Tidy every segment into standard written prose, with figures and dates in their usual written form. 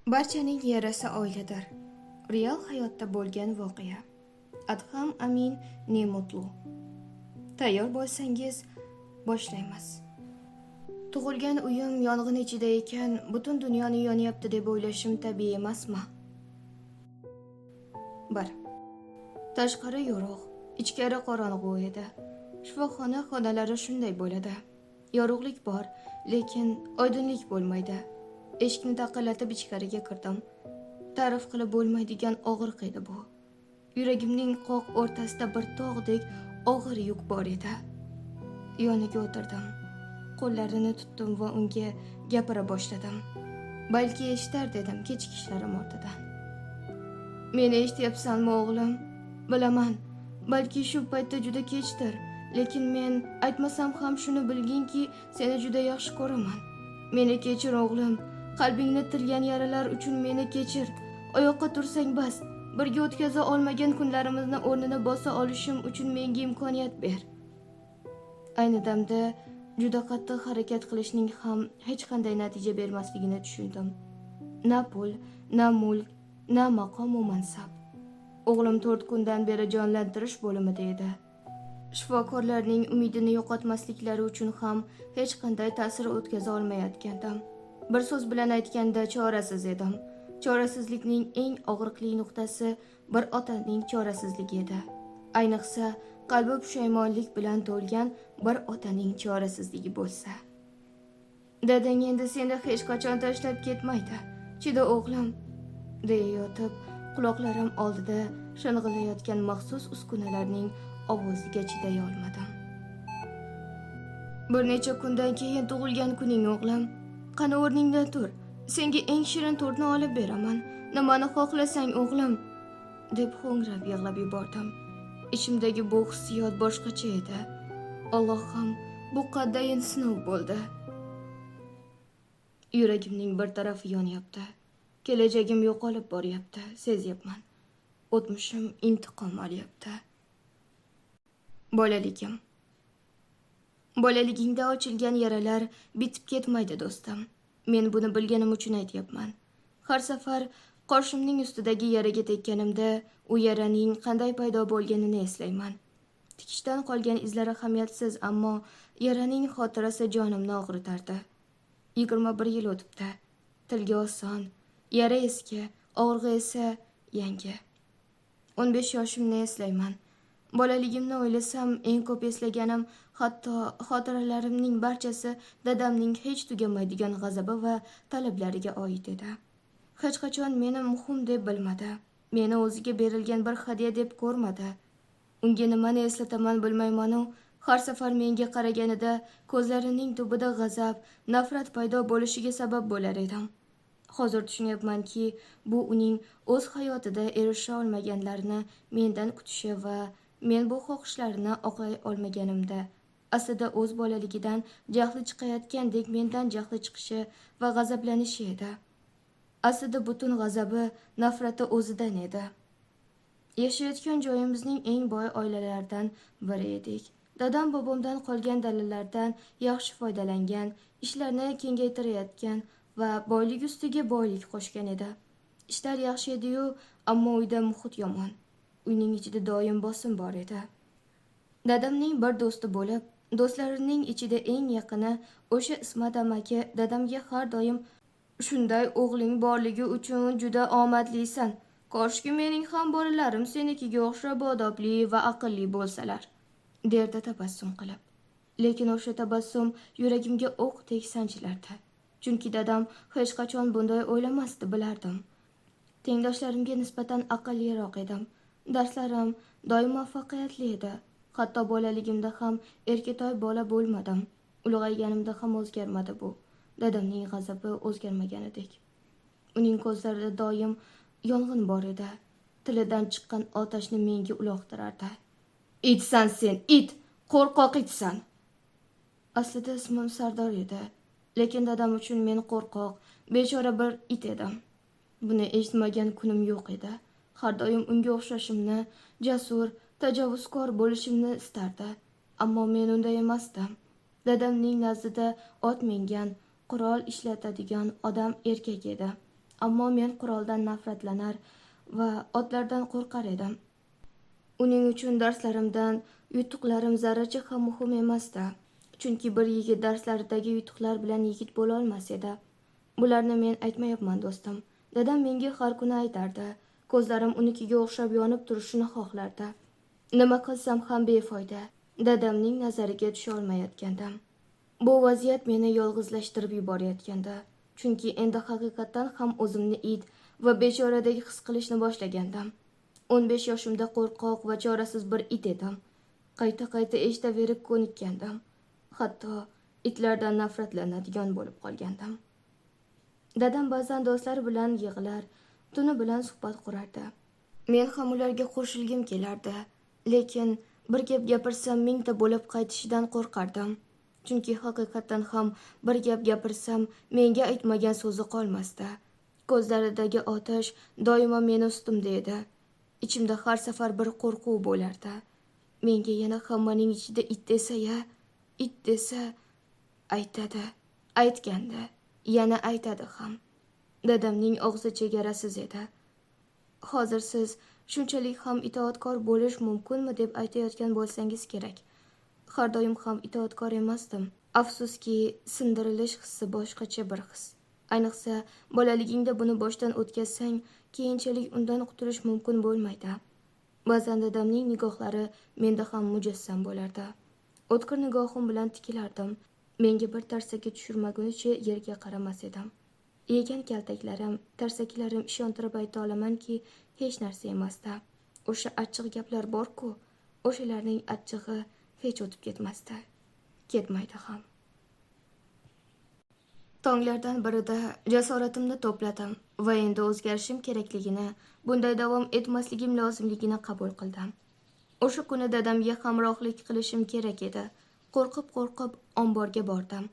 Barchaning yarasi oiladir. Real hayotda bo'lgan voqea. Adham Amin Nemutlu. Tayyor bo'lsangiz, boshlaymiz. Tug'ilgan uyim yong'in ichida ekan, butun dunyoni yonyapti deb o'ylashim tabiiy emasmi? 1. Tashqari yorug', ichkari qorong'u edi. Shifoxona xonalari shunday bo'ladi. Yorug'lik bor, lekin oydinlik bo'lmaydi. Eshikni taqillatib ichkariga kirdim. Ta'rif qilib bo'lmaydigan og'riq edi bu. Yuragimning qoq o'rtasida bir tog'dek og'ir yuk bor edi. Yoniga o'tirdim. Qo'llarini tutdim va unga gapira boshladim. Balki eshitar dedim kechikishlarim ortidan. Meni eshityapsanmi, o'g'lim? Bilaman, balki shu paytda juda kechdir, lekin men aytmasam ham shuni bilginki, seni juda yaxshi ko'raman. Meni kechir, o'g'lim. Qalbingni tilgan yaralar uchun meni kechir. Oyoqqa tursang bas, birga o'tkaza olmagan kunlarimizni o'rnini bosa olishim uchun menga imkoniyat ber. Ayni damda juda qattiq harakat qilishning ham hech qanday natija bermasligini tushundim. Na pul, na mulk, na maqom u mansab. O'g'lim 4 kundan beri jonlantirish bo'limida edi. Shifokorlarning umidini yo'qotmasliklari uchun ham hech qanday ta'sir o'tkaza olmayotgandim. Bir so'z bilan aytganda chorasiz edim. Chorasizlikning eng og'riqli nuqtasi bir otaning chorasizligi edi. Ayniqsa qalbi pushaymonlik bilan to'lgan bir otaning chorasizligi bo'lsa. Dadang endi seni hech qachon tashlab ketmaydi. Chida o'g'lim, deya yotib, quloqlarim oldida shang'illayotgan maxsus uskunalarning ovoziga chiday olmadim. Bir necha kundan keyin tug'ilgan kuning, o'g'lim. Qani o'rningdan tur. Senga eng shirin tortni olib beraman. Nimani xohlasang, o'g'lim, deb ho'ngrab yig'lab yubordim. Ichimdagi bu hissiyot boshqacha edi. Alloh ham bu qadayin sinov bo'ldi. Yuragimning bir tarafi yonyapti. Kelajagim yo'qolib boryapti, sezyapman. O'tmishim intiqom olyapti. Bolaligim. Bolaligingda ochilgan yaralar bitib ketmaydi, do'stim. Men buni bilganim uchun aytyapman. Har safar qoshimning ustidagi yaraga tekkanimda u yaraning qanday paydo bo'lganini eslayman. Tikishdan qolgan izlari ahamiyatsiz, ammo yaraning xotirasi jonimni og'ritardi. 21 yil o'tibdi. Tilga oson, yara eski, og'rig'i esa yangi. 15 yoshimni eslayman. Bolaligimni o'ylasam, eng ko'p eslaganim, hatto xotiralarimning barchasi dadamning hech tugamaydigan g'azabi va talablariga oid edi. Hech qachon meni muhim deb bilmadi. Meni o'ziga berilgan bir hadya deb ko'rmadi. Unga nimani eslataman bilmayman-u, har safar menga qaraganida ko'zlarining tubida g'azab, nafrat paydo bo'lishiga sabab bo'lar edim. Hozir tushunyapmanki, bu uning o'z hayotida erisha olmaganlarini mendan kutishi va men bu xohishlarini oqlay olmaganimda, aslida o'z bolaligidan jahli chiqayotgandek mendan jahli chiqishi va g'azablanishi edi. Aslida butun g'azabi, nafrati o'zidan edi. Yashayotgan joyimizning eng boy oilalaridan biri edik. Dadam bobomdan qolgan dalalardan yaxshi foydalangan, ishlarni kengaytirayotgan va boylik ustiga boylik qo'shgan edi. Ishlar yaxshi edi-yu, ammo uyda muhit yomon. Uyning ichida doim bosim bor edi. Dadamning bir do'sti bo'lib, do'stlarining ichida eng yaqini o'sha Ismat amaki dadamga har doim shunday o'g'ling borligi uchun juda omadlisan. Koshki mening ham bolalarim senikiga o'xshab odobli va aqlli bo'lsalar, derdi tabassum qilib. Lekin o'sha tabassum yuragimga o'qdek sanchilardi. Chunki dadam hech qachon bunday o'ylamasdi, bilardim. Tengdoshlarimga nisbatan aqlliroq edim. Darslarim doim muvaffaqiyatli edi. Hatto bolaligimda ham erkatoy bola bo'lmadim. Ulg'ayganimda ham o'zgarmadi bu. Dadamning g'azabi o'zgarmaganidek. Uning ko'zlarida doim yong'in bor edi. Tilidan chiqqan otashni menga uloqtirardi. Itsan sen, it, qo'rqoq itsan. Aslida ismim Sardor edi. Lekin dadam uchun men qo'rqoq, bechora bir it edim. Buni eshitmagan kunim yo'q edi. Har doim unga o'xshashimni, jasur, tajovuzkor bo'lishimni istardi. Ammo men unday emasdim. Dadamning nazdida ot mingan, qurol ishlatadigan odam erkak edi. Ammo men quroldan nafratlanar va otlardan qo'rqar edim. Uning uchun darslarimdan yutuqlarim zarracha ham muhim emasdi. Chunki bir yigit darslaridagi yutuqlar bilan yigit bo'la olmas edi. Bularni men aytmayapman, do'stim. Dadam menga har kuni aytardi. Ko'zlarim unikiga o'xshab yonib turishini xohlardi. Nima qilsam ham befoyda. Dadamning nazariga tusha olmayotgandim. Bu vaziyat meni yolg'izlashtirib yuborayotgandi. Chunki endi haqiqatdan ham o'zimni it va bechoradek his qilishni boshlagandim. 15 yoshimda qo'rqoq va chorasiz bir it edim. Qayta-qayta eshitaverib ko'nikkandim. Hatto itlardan nafratlanadigan bo'lib qolgandim. Dadam ba'zan do'stlari bilan yig'ilar, tuni bilan suhbat qurardi. Men ham ularga qo'shilgim kelardi, lekin bir gap gapirsam mingta bo'lib qaytishidan qo'rqardim. Chunki haqiqatdan ham bir gap gapirsam menga aytmagan so'zi qolmasdi. Ko'zlaridagi otash doimo meni ustimda edi. Ichimda har safar bir qo'rquv bo'lardi. Menga yana hammaning ichida it desa ya, it desa aytadi, aytganda yana aytadi ham. Dadamning og'zi chegarasiz edi. Hozir siz shunchalik ham itoatkor bo'lish mumkinmi deb aytayotgan bo'lsangiz kerak. Har doim ham itoatkor emasdim. Afsuski, sindirilish hissi boshqacha bir his. Ayniqsa, bolaligingda buni boshdan o'tkazsang, keyinchalik undan qutulish mumkin bo'lmaydi. Ba'zan dadamning nigohlari menda ham mujassam bo'lardi. O'tkir nigohim bilan tikilardim. Menga bir tarsaki tushirmagunicha yerga qaramas edim. Yegan kaltaklarim, tarsaklarim ishontirib ayta olamanki, hech narsa emasdi. O'sha achchiq gaplar bor-ku, o'shalarning achchig'i hech o'tib ketmasdi. Ketmaydi ham. Tonglardan birida jasoratimni to'pladim va endi o'zgarishim kerakligini, bunday davom etmasligim lozimligini qabul qildim. O'sha kuni dadamga hamrohlik qilishim kerak edi. Qo'rqib-qo'rqib omborga bordim.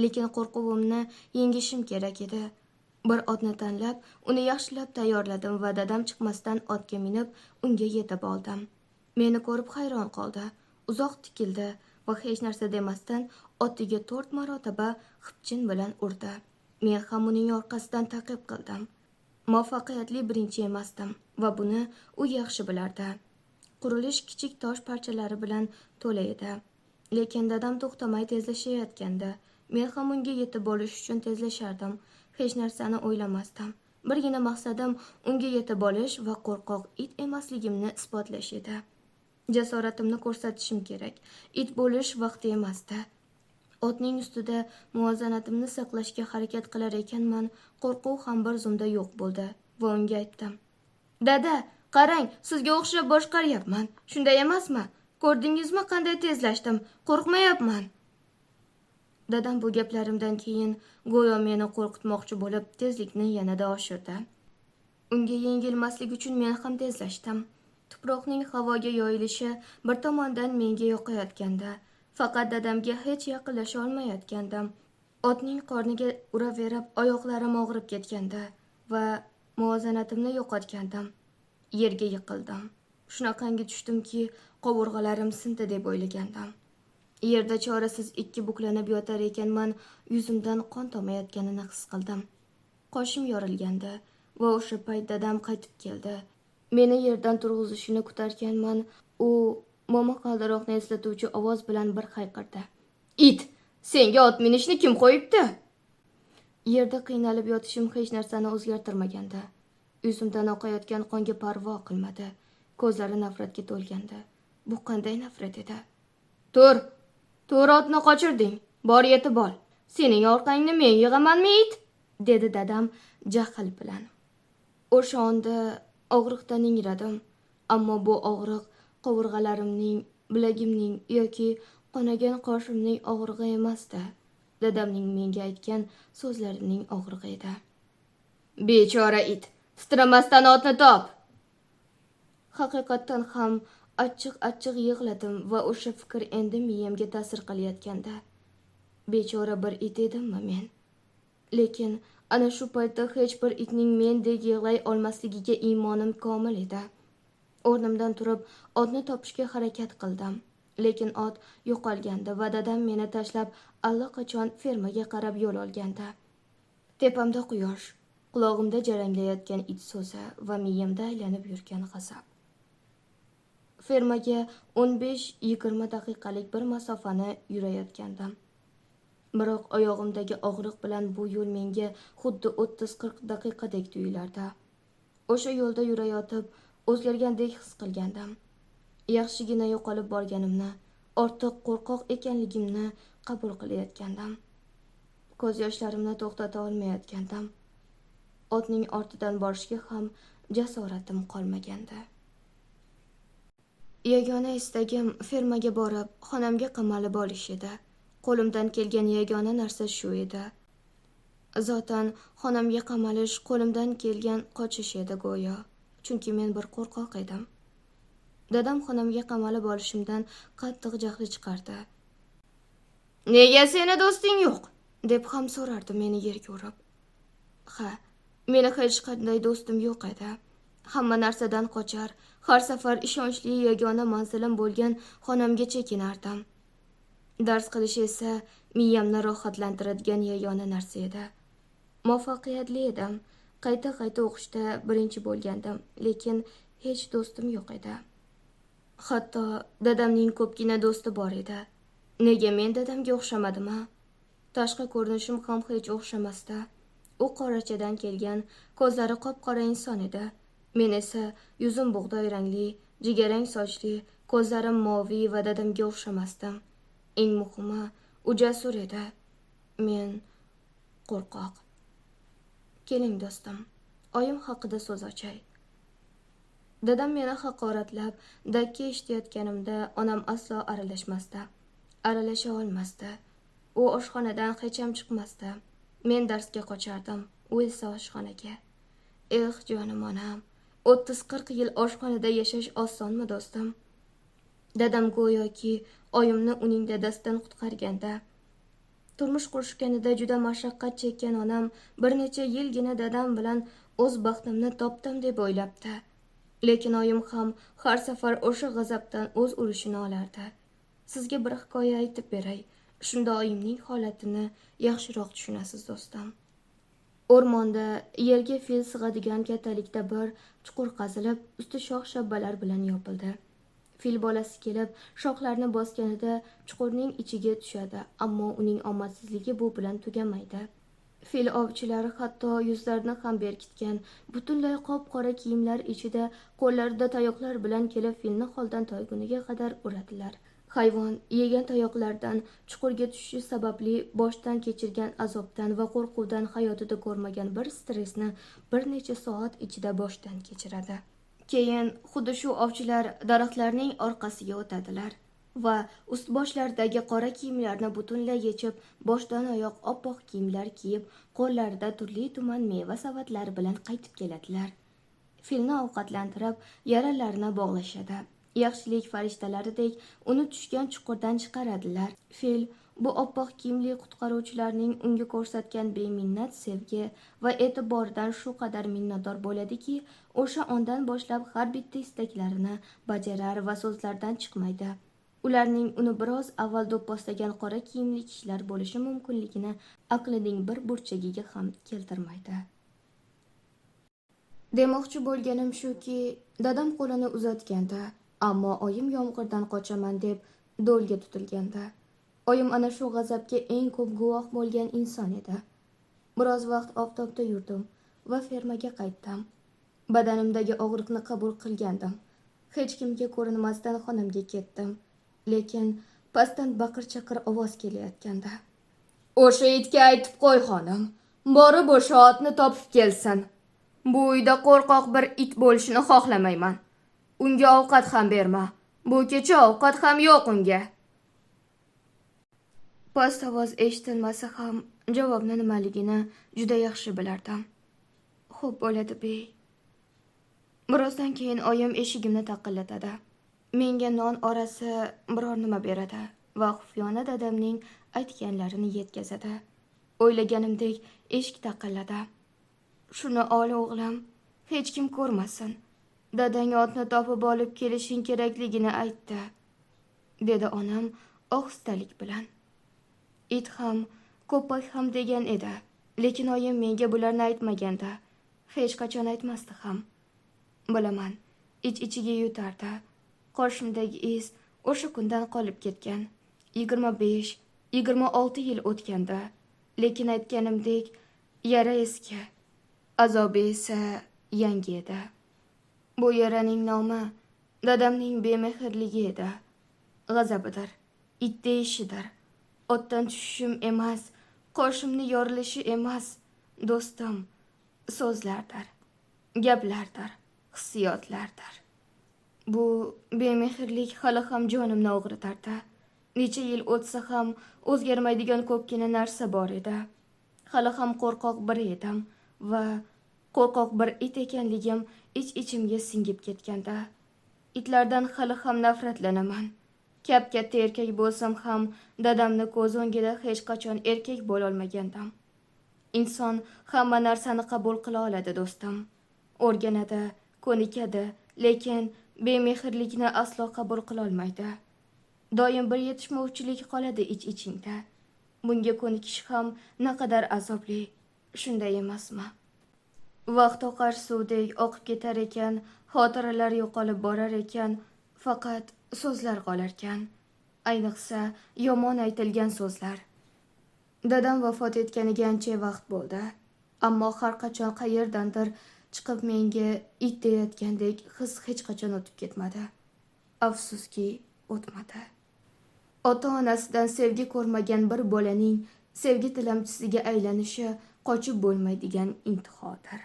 Lekin qo'rquvimni yengishim kerak edi. Bir otni tanlab, uni yaxshilab tayyorladim va dadam chiqmasdan otga minib, unga yetib oldim. Meni ko'rib hayron qoldi. Uzoq tikildi va hech narsa demasdan otiga 4 marotaba xipchin bilan urdi. Men ham uning orqasidan ta'qib qildim. Muvaffaqiyatli birinchi emasdim va buni u yaxshi bilardi. Qurilish kichik tosh parchalari bilan to'la edi. Lekin dadam to'xtamay tezlashayotgandi. Men ham unga yetib olish uchun tezlashardim. Hech narsani o'ylamasdim. Birgina maqsadim unga yetib olish va qo'rqoq it emasligimni isbotlash edi. Jasoratimni ko'rsatishim kerak. It bo'lish vaqti emasdi. Otning ustida muvozanatimni saqlashga harakat qilar ekanman, qo'rquv ham bir zumda yo'q bo'ldi va unga aytdim. Dada, qarang, sizga o'xshab boshqaryapman. Shunday emasmi? Ko'rdingizmi qanday tezlashdim? Qo'rqmayapman. Dadam bu gaplarimdan keyin go'yo meni qo'rqitmoqchi bo'lib tezlikni yanada oshirdi. Unga yengilmaslik uchun men ham tezlashdim. Tuproqning havoga yoyilishi bir tomondan menga yoqayotgandi. Faqat dadamga hech yaqinlasha olmayotgandim. Otning qorniga uraverib oyoqlarim og'rib ketgandi va muvozanatimni yo'qotgandim. Yerga yiqildim. Shunaqangi tushdimki, qovurg'alarim sindi deb o'ylagandim. Yerda chorasiz ikki buklanib yotar ekanman, yuzimdan qon tomayotganini his qildim. Qoshim yorilgandi va o'sha payt dadam qaytib keldi. Meni yerdan turg'izishini kutarkanman, u momaqaldiroqni eslatuvchi ovoz bilan bir hayqirdi. It, senga ot minishni kim qo'yibdi? Yerda qiynalib yotishim hech narsani o'zgartirmagandi. Yuzimdan oqayotgan qonga parvo qilmadi. Ko'zlari nafratga to'lgandi. Bu qanday nafrat edi? Tur, tur otni qochirding. Bor yetib ol. Sening orqangni men yig'amanmi it? Dedi dadam jahl bilan. O'sha onda og'riqdan ingradim. Ammo bu og'riq qovurg'alarimning, bilagimning yoki qonagan qoshimning og'rig'i emasdi. Dadamning menga aytgan so'zlarining og'rig'i edi. Bechora it, titramasdan otni top. Haqiqatdan ham achchiq-achchiq yig'ladim va o'sha fikr endi miyamga ta'sir qilayotganda. Bechora bir it edimmi men? Lekin ana shu paytda hech bir itning mendek yig'lay olmasligiga iymonim komil edi. O'rnimdan turib otni topishga harakat qildim. Lekin ot yo'qolgandi va dadam meni tashlab allaqachon fermaga qarab yo'l olgandi. Tepamda quyosh, Qulog'imda jaranglayotgan it so'zi va miyamda aylanib yurgan g'azab. Fermaga 15-20 daqiqalik bir masofani yurayotgandim. Biroq oyog'imdagi og'riq bilan bu yo'l menga xuddi 30-40 daqiqadek tuyulardi. O'sha yo'lda yurayotib o'zgargandek his qilgandim. Yaxshigina yo'qolib borganimni, ortiq qo'rqoq ekanligimni qabul qilayotgandim. Ko'z yoshlarimni to'xtata olmayotgandim. Otning ortidan borishga ham jasoratim qolmagandi. Yagona istagim fermaga borib, xonamga qamalib olish edi. Qo'limdan kelgan yagona narsa shu edi. Zotan xonamga qamalish qo'limdan kelgan qochish edi go'yo. Chunki men bir qo'rqoq edim. Dadam xonamga qamalib olishimdan qattiq jahli chiqardi. "Nega seni do'sting yo'q?" deb ham so'rardi meni yerga urib. Ha, meni hech qanday do'stim yo'q edi. Hamma narsadan qochar, har safar ishonchli yagona manzilim bo'lgan xonamga chekinardim. Dars qilish esa miyamni rohatlantiradigan yagona narsa edi. Muvaffaqiyatli edim. Qayta-qayta o'qishda birinchi bo'lgandim, lekin hech do'stim yo'q edi. Hatto dadamning ko'pgina do'sti bor edi. Nega men dadamga o'xshamadim-a? Tashqi ko'rinishim ham hech o'xshamasdi. U qorachadan kelgan, ko'zlari qop-qora inson edi. Men esa yuzim bug'doy rangli, jigarrang sochli, ko'zlarim moviy va dadamga o'xshamasdim. Eng muhimi, u jasur edi. Men qo'rqoq. Keling do'stim, oyim haqida so'z ochay. Dadam meni haqoratlab, dakka eshitayotganimda onam aslo aralashmasdi. Aralasha olmasdi. U oshxonadan hech ham chiqmasdi. Men darsga qochardim, u esa oshxonaga. Eh, jonim onam, 30-40 yil oshxonada yashash osonmi do'stim? Dadam go'yoki oyimni uning dadasidan qutqarganda. Turmush qurishganida juda mashaqqat chekkan onam bir necha yilgina dadam bilan o'z baxtimni topdim deb o'ylabdi. Lekin oyim ham har safar o'sha g'azabdan o'z ulushini olardi. Sizga bir hikoya aytib beray. Shunda oyimning holatini yaxshiroq tushunasiz do'stim. O'rmonda yerga fil sig'adigan kattalikda bir chuqur qazilib, usti shox-shabbalar bilan yopildi. Fil bolasi kelib, shoxlarni bosganida chuqurning ichiga tushadi, ammo uning omadsizligi bu bilan tugamaydi. Fil ovchilari hatto yuzlarini ham berkitgan, butunlay qop-qora kiyimlar ichida qo'llarida tayoqlar bilan kelib filni holdan toyguniga qadar uradilar. Hayvon yegan tayoqlardan chuqurga tushishi sababli boshdan kechirgan azobdan va qo'rquvdan hayotida ko'rmagan bir stressni bir necha soat ichida boshdan kechiradi. Keyin xuddi shu ovchilar daraxtlarning orqasiga o'tadilar va ust-boshlaridagi qora kiyimlarni butunlay yechib, boshdan oyoq oppoq kiyimlar kiyib, qo'llarida turli tuman meva savatlari bilan qaytib keladilar. Filni ovqatlantirib, yaralarini bog'lashadi. Yaxshilik farishtalaridek uni tushgan chuqurdan chiqaradilar. Fil bu oppoq kiyimli qutqaruvchilarning unga ko'rsatgan beminnat sevgi va e'tiboridan shu qadar minnatdor bo'ladiki, o'sha ondan boshlab har bitta istaklarini bajarar va so'zlardan chiqmaydi. Ularning uni biroz avval do'pposlagan qora kiyimli kishilar bo'lishi mumkinligini aqlining bir burchagiga ham keltirmaydi. Demoqchi bo'lganim shuki, dadam qo'lini uzatganda, ammo oyim yomg'irdan qochaman deb do'lga tutilganda. Oyim ana shu g'azabga eng ko'p guvoh bo'lgan inson edi. Biroz vaqt oftobda yurdim va fermaga qaytdim. Badanimdagi og'riqni qabul qilgandim. Hech kimga ko'rinmasdan xonamga ketdim. Lekin pastdan baqir-chaqir ovoz kelayotganda. "O'sha itga aytib qo'y xonim, borib o'sha otni topib kelsin. Bu uyda qo'rqoq bir it bo'lishini xohlamayman. Unga ovqat ham berma. Bu kecha ovqat ham yo'q unga." Past ovoz eshitilmasa ham javobni nimaligini juda yaxshi bilardim. "Xo'p bo'ladi, bey." Birozdan keyin oyim eshigimni taqillatadi. Menga non orasi biror nima beradi va xufiyona dadamning aytganlarini yetkazadi. O'ylaganimdek eshik taqilladi. "Shuni ol o'g'lim, hech kim ko'rmasin. Dadang otni topib olib kelishing kerakligini aytdi", dedi onam ohistalik bilan. It ham, ko'pak ham degan edi, lekin oyim menga bularni aytmaganda. Hech qachon aytmasdi ham. Bilaman, ich-ichiga yutardi. Qoshimdagi iz o'sha kundan qolib ketgan. 25-26 yil o'tganda, lekin aytganimdek, yara eski, azobi esa yangi edi. Bu yaraning nomi dadamning bemehrligi edi. G'azabidir, it deyishidir. Otdan tushishim emas, qoshimni yorilishi emas, do'stim, so'zlardir, gaplardir, hissiyotlardir. Bu bemehrlik hali ham jonimni og'ritardi. Necha yil o'tsa ham o'zgarmaydigan ko'pgina narsa bor edi. Hali ham qo'rqoq bir edim va qo'rqoq bir it ekanligim ich-ichimga singib ketganda. Itlardan hali ham nafratlanaman. Kap-katta erkak bo'lsam ham dadamni ko'z o'ngida hech qachon erkak bo'la olmagandim. Inson hamma narsani qabul qila oladi, do'stim. O'rganadi, ko'nikadi, lekin bemehrlikni aslo qabul qila olmaydi. Doim bir yetishmovchilik qoladi ich-ichingda. Bunga ko'nikish ham naqadar azobli, shunday emasmi? Vaqt oqar suvdek oqib ketar ekan, xotiralar yo'qolib borar ekan, faqat so'zlar qolarkan. Ayniqsa yomon aytilgan so'zlar. Dadam vafot etganiga ancha vaqt bo'ldi, ammo har qachon qayerdandir chiqib menga it deyayotgandek his hech qachon o'tib ketmadi. Afsuski, o'tmadi. Ota-onasidan sevgi ko'rmagan bir bolaning sevgi tilamchisiga aylanishi qochib bo'lmaydigan intihodir.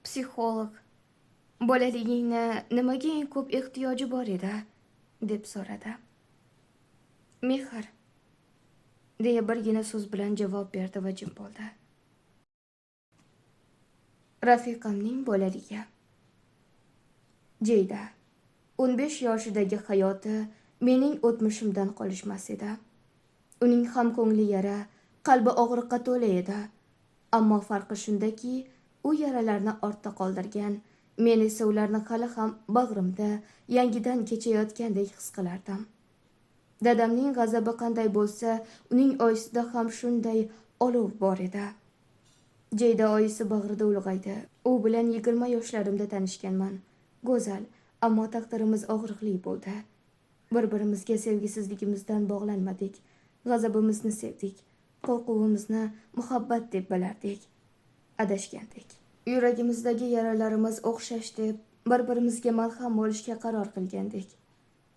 Psixolog: "Bolaligingni nimaga eng ko'p ehtiyoji bor edi?" deb so'radi. "Mehr", deya birgina so'z bilan javob berdi va jim bo'ldi. Rafiqamning bolaligi. Jeyda 15 yoshidagi hayoti mening o'tmishimdan qolishmas edi. Uning ham ko'ngli yara, qalbi og'riqqa to'la edi. Ammo farqi shundaki, u yaralarni ortda qoldirgan, men esa ularni hali ham bag'rimda yangidan kechayotgandek his qilardim. Dadamning g'azabi qanday bo'lsa, uning oyisida ham shunday olov bor edi. Jeyda oyisi bag'rida ulg'aydi. U bilan 20 yoshlarimda tanishganman. Go'zal, ammo taqdirimiz og'riqli bo'ldi. Bir-birimizga sevgisizligimizdan bog'lanmadik. G'azabimizni sevdik. Qo'rquvimizni muhabbat deb bilardik. Adashgandik. Yuragimizdagi yaralarimiz o'xshash deb bir-birimizga malham bo'lishga qaror qilgandik.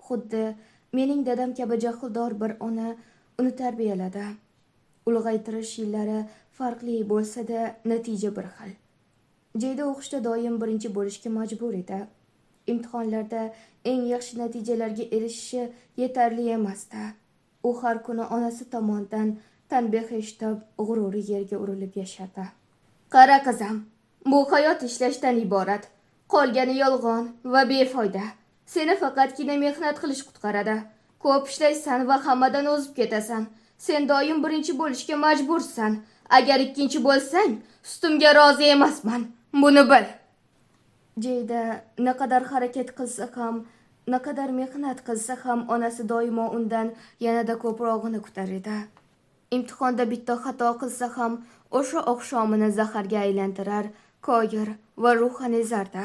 Xuddi mening dadam kabi jahldor bir ona uni tarbiyaladi. Ulg'aytirish yillari farqli bo'lsa-da, natija bir xil. Jeyda o'qishda doim birinchi bo'lishga majbur edi. Imtihonlarda eng yaxshi natijalarga erishishi yetarli emasdi. U har kuni onasi tomonidan tanbeh eshitib, g'ururi yerga urilib yashardi. "Qara qizim, bu hayot ishlashdan iborat. Qolgani yolg'on va befoyda. Seni faqatgina mehnat qilish qutqaradi. Ko'p ishlaysan va hammadan o'zib ketasan. Sen doim birinchi bo'lishga majbursan. Agar ikkinchi bo'lsang, ustimga rozi emasman. Buni bil." Jeyda naqadar harakat qilsa ham, naqadar mehnat qilsa ham, onasi doimo undan yanada ko'prog'ini kutar edi. Imtihonda bitta xato qilsa ham, o'sha oqshomini zaharga aylantirar, koyir va ruhan ezardi.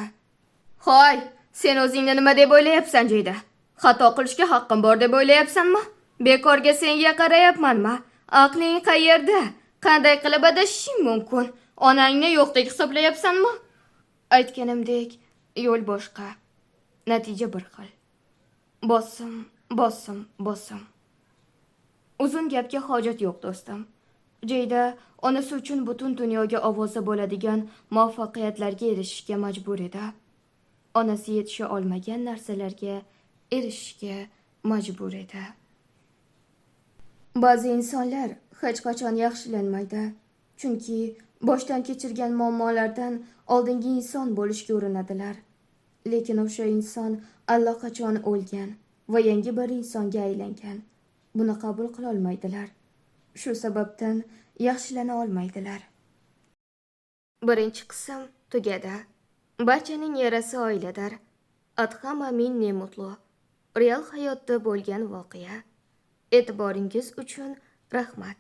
"Hoy, sen o'zingni nima deb o'ylayapsan, Jeyda? Xato qilishga haqqim bor deb o'ylayapsanmi? Bekorga senga qarayapmanmi? Aqling qayerda? Qanday qilib adashishing mumkin? Onangni yo'qdek hisoblayapsanmi?" Aytganimdek, yo'l boshqa, natija bir xil. Bosim, bosim, bosim. Uzun gapga hojat yo'q, do'stim. Jeyda onasi uchun butun dunyoga ovoza bo'ladigan muvaffaqiyatlarga erishishga majbur edi. Onasi yetisha olmagan narsalarga erishishga majbur edi. Ba'zi insonlar hech qachon yaxshilanmaydi, chunki boshdan kechirgan muammolardan oldingi inson bo'lishga urinadilar. Lekin o'sha inson allaqachon o'lgan va yangi bir insonga aylangan. Buni qabul qila olmaydilar. Shu sababdan yaxshilana olmaydilar. Birinchi qism tugadi. Barchaning yarasi oiladir. Adham Amin Nemutlu. Real hayotda bo'lgan voqea. E'tiboringiz uchun rahmat.